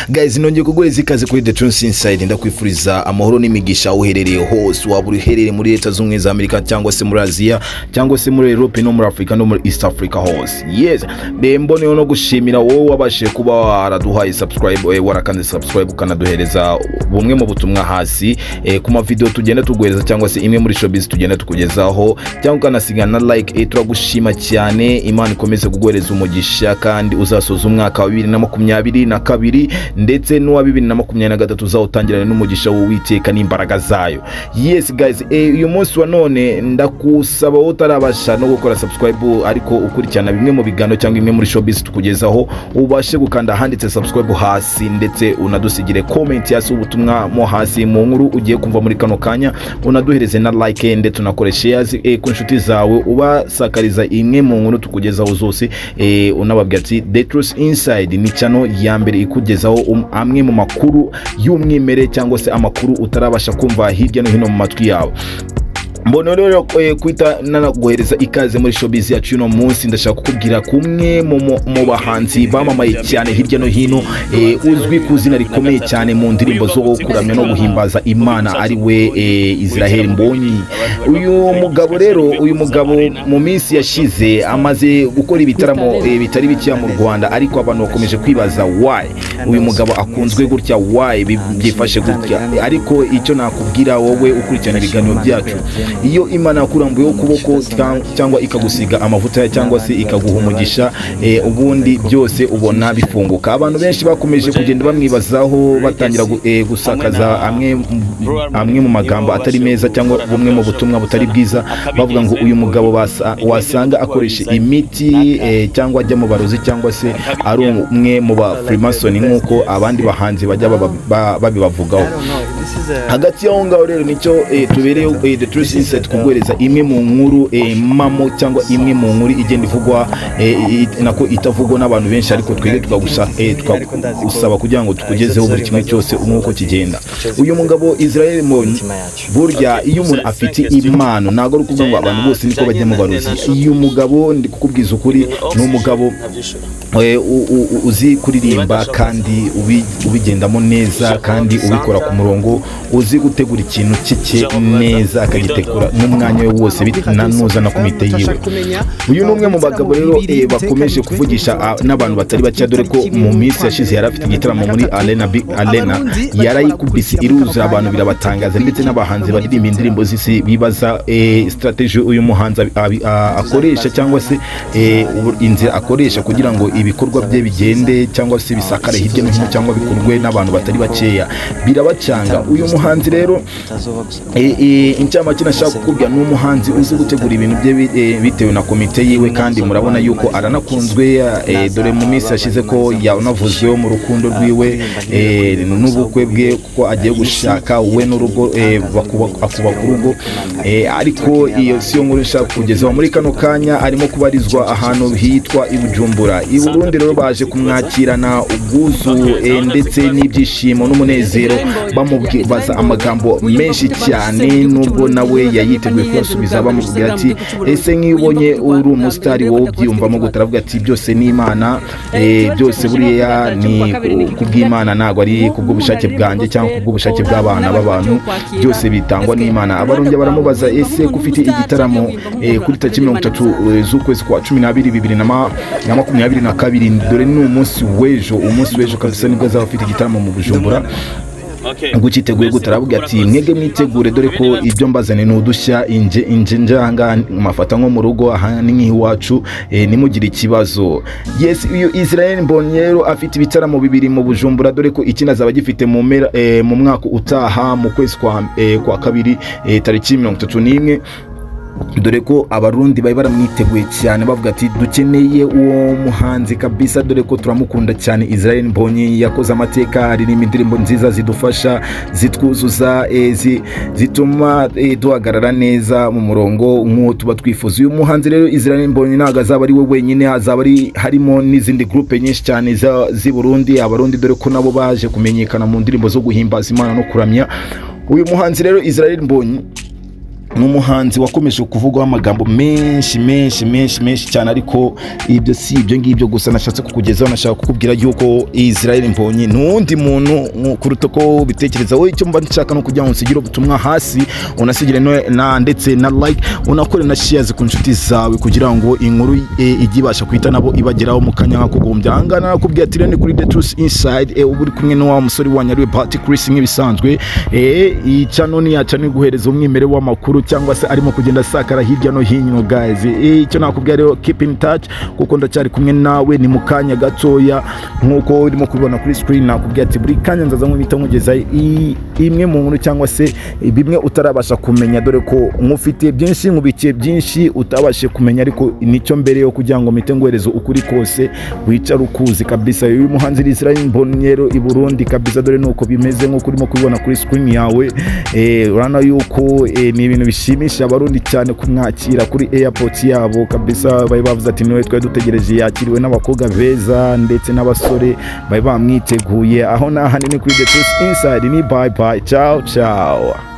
Guys, nongeye kuguhereza ikaze kuri The Truth Inside. Ndakwifuriza amahoro n'imigisha aho uherereye hose, waba uherereye muri Leta Zunze Ubumwe za Amerika, cyangwa se muri Aziya, cyangwa se muri Europe, no muri Afurika, no muri East Africa hose. Yes, mboneyeho no gushimira wowe wabashije kuba waraduhaye subscribe, warakanze subscribe, ukanaduhereza bumwe mu butumwa hasi ku mavideo tugenda tuguhereza, cyangwa se imwe muri showbiz tugenda tukugezaho, cyangwa ukanasiga na like. Turagushima cyane. Imana ikomeze kuguhereza umugisha, kandi uzasoza umwaka wa 2022 ndetse n'uwa 2023 uzawutangirane n'umugisha w'Uwiteka n'imbaraga zayo. Yes guys, uyu munsi wa none ndakusaba, wowe utarabasha no gukora subscribe ariko ukurikirana bimwe mu biganiro cyangwa imwe muri showbiz tukugezaho, ubashe gukanda ahanditse subscribe hasi, ndetse unadusigire comment hasi, ubutumwa mo hasi mu nkuru ugiye kumva muri kano kanya, unaduhereze na like, ndetse unakore shares ku nshuti zawe, ubasakariza imwe mu nkuru tukugezaho zose, unababwira ati The Truth Inside ni channel ya mbere ikugezaho amwe mu makuru y'umwimerere, cyangwa se amakuru utarabasha kumva hirya no hino mu matwi yawe. Mbona rero kwita nanaguhereza ikaze muri showbiz yacu y'uno munsi. Ndashaka kukubwira kumwe mu bahanzi bamamaye cyane hirya no hino, uzwi ku izina rikomeye cyane mu ndirimbo zo kuramya no guhimbaza Imana, ari we Israel Mbonyi. Uyu mugabo rero, uyu mugabo mu minsi yashize amaze gukora ibitaramo bitari bikeya mu Rwanda, ariko abantu bakomeje kwibaza why uyu mugabo akunzwe gutya, why byifashe gutya. Ariko icyo nakubwira wowe ukurikirana ibiganiro byacu, iyo Imana yakurambuyeho ukuboko cyangwa ikagusiga amavuta, cyangwa se ikaguha umugisha, ubundi byose ubona bifunguka. Abantu benshi bakomeje kugenda bamwibazaho, batangira gusakaza amwe mu magambo atari meza, cyangwa bumwe mu butumwa butari bwiza, bavuga ngo uyu mugabo wasanga akoresha imiti, cyangwa ajya mu barozi, cyangwa se ari umwe mu ba Freemason, nk'uko abandi bahanzi bajya babibavugaho. Hagati y'aho ngaho rero nicyo tubereyeho The Truth Insight, kuguhereza imwe mu nkuru mamo, cyangwa imwe mu nkuru igenda ivugwa, nako itavugwa n'abantu benshi, ariko twebwe tukagusaba kugira ngo tukugezeho buri kimwe cyose nk'uko kigenda. Uyu mugabo Israel Mbonyi, burya iyo umuntu afite impano, ntabwo ari ukuvuga ngo abantu bose niko bajya mu barozi. Uyu mugabo, ndi kukubwiza ukuri, ni umugabo uzi kuririmba kandi ubigendamo neza, kandi ubikora ku murongo, uzi gutegura ikintu cye neza, akagitegura n'umwanya we wose, nanuza na komite yiwe. Uyu ni umwe mu bagabo rero bakomeje kuvugisha n'abantu batari bake, dore ko mu minsi yashize yari afite igitaramo muri Arena, Arena yarayikubise iruzuye, abantu birabatangaza, ndetse n'abahanzi baririmba indirimbo z'isi bibaza strategy uyu muhanzi akoresha, cyangwa se inzira akoresha kugira ngo ibikorwa bye bigende, cyangwa se bisakare hirya no hino, cyangwa bikorwe n'abantu batari bakeya, birabacanga. Uyu muhanzi rero, incamake nashaka kukubwira, ni umuhanzi uzi gutegura ibintu bye bitewe na komite yiwe, kandi murabona yuko aranakunzwe, dore mu minsi yashize ko yanavuzweho mu rukundo rwiwe n'ubukwe bwe, kuko agiye gushaka we n'urugo, akubaka urugo. Ariko iyo si yo nkuru nshaka kugezaho muri kano kanya. Arimo kubarizwa ahantu hitwa i Bujumbura i Burundi. Rero baje kumwakirana ubwuzu ndetse n'ibyishimo n'umunezero, bamubaza amagambo menshi cyane, nubwo nawe yayiteguye kuyasubiza. Bamubwira ati: "Ese nk'iyo ubonye uri umusitari, wowe ubyiyumvamo gute?" Aravuga ati: "Byose ni Imana, byose buriya ni kubw'Imana, ntabwo ari kubw'ubushake bwanjye cyangwa kubw'ubushake bw'abana b'abantu, byose bitangwa n'Imana." Abarongera baramubaza: "Ese ko ufite igitaramo kuri tariki 30 z'ukwezi kwa 12 2022?" Dore ni umunsi w'ejo, umunsi w'ejo kabisa nibwo azaba afite igitaramo mu Bujumbura. Ngo ukiteguye gute? Aravuga ati: "Mwege mwitegure, dore ko ibyo mbazane ni udushya. Inje njanga mafata nko mu rugo, aha ni nk'iwacu, nimugire ikibazo." Yes, uyu Israel Mbonyi rero afite ibitaramo bibiri mu Bujumbura, dore ko ikindi azaba gifite mu mpera mu mwaka utaha, mu kwezi kwa kabiri, tariki 31, dore ko Abarundi bari baramwiteguye cyane, bavuga ati: "Dukeneye uwo muhanzi kabisa, dore ko turamukunda cyane." Israel Mbonyi yakoze amateka, aririmba indirimbo nziza zidufasha, zitwuzuza, zituma duhagarara neza mu murongo nk'uwo tuba twifuza. Uyu muhanzi rero Israel Mbonyi ntabwo azaba ari we wenyine, hazaba ari harimo n'izindi groupe nyinshi cyane z'i Burundi, Abarundi, dore ko nabo baje kumenyekana mu ndirimbo zo guhimbaza Imana no kuramya. Uyu muhanzi rero Israel Mbonyi Ni umuhanzi wakomeje kuvugwaho amagambo menshi menshi menshi menshi cyane, ariko ibyo si ibyo ngibyo gusa nashatse kukugezaho. Nashaka kukubwira yuko Israel Mbonyi n'undi muntu kuruta ko ubitekereza wowe. Icyo mba nshaka no kugira ngo nsigire ubutumwa hasi, unasigire na ndetse na like, unakore na shares ku nshuti zawe kugira ngo inkuru ijye ibasha guhita nabo ibageraho mu kanya nk'ako. Ahangaha nakubwiye ati rero ni kuri The Truth Inside, uba uri kumwe n'uwa musore wanyu ariwe Bati Chris nk'ibisanzwe. Iyi channel ni yaca ni guhereza umwimerere w'amakuru cyangwa se arimo kugenda asakara hirya no hino, guys. Icyo nakubwira rero, keep in touch kuko ndacyari kumwe nawe. Ni mu kanya gatoya nk'uko urimo kubibona kuri screen. Nakubwira ati buri kanya nzaza nkubita nkugeza imwe mu nkuru cyangwa se bimwe utarabasha kumenya, dore ko nkufitiye byinshi, nkubikiye byinshi utabashije kumenya, ariko nicyo mbere yo kugira ngo mpite nguhereze ukuri kose, wicara ukuzi kabisa. Uyu muhanzi Israel Mbonyi i Burundi kabisa, dore nuko bimeze nk'uko urimo kubibona kuri screen yawe. Urabona yuko ni ibintu bishimisha Abarundi cyane kumwakira kuri airport yabo kabisa. Bari bavuze ati niwe twari dutegereje. Yakiriwe n'abakobwa beza ndetse n'abasore bari bamwiteguye. Aho n'ahandi ni kuri The Truth Inside. Ni bye bye, ciao ciao.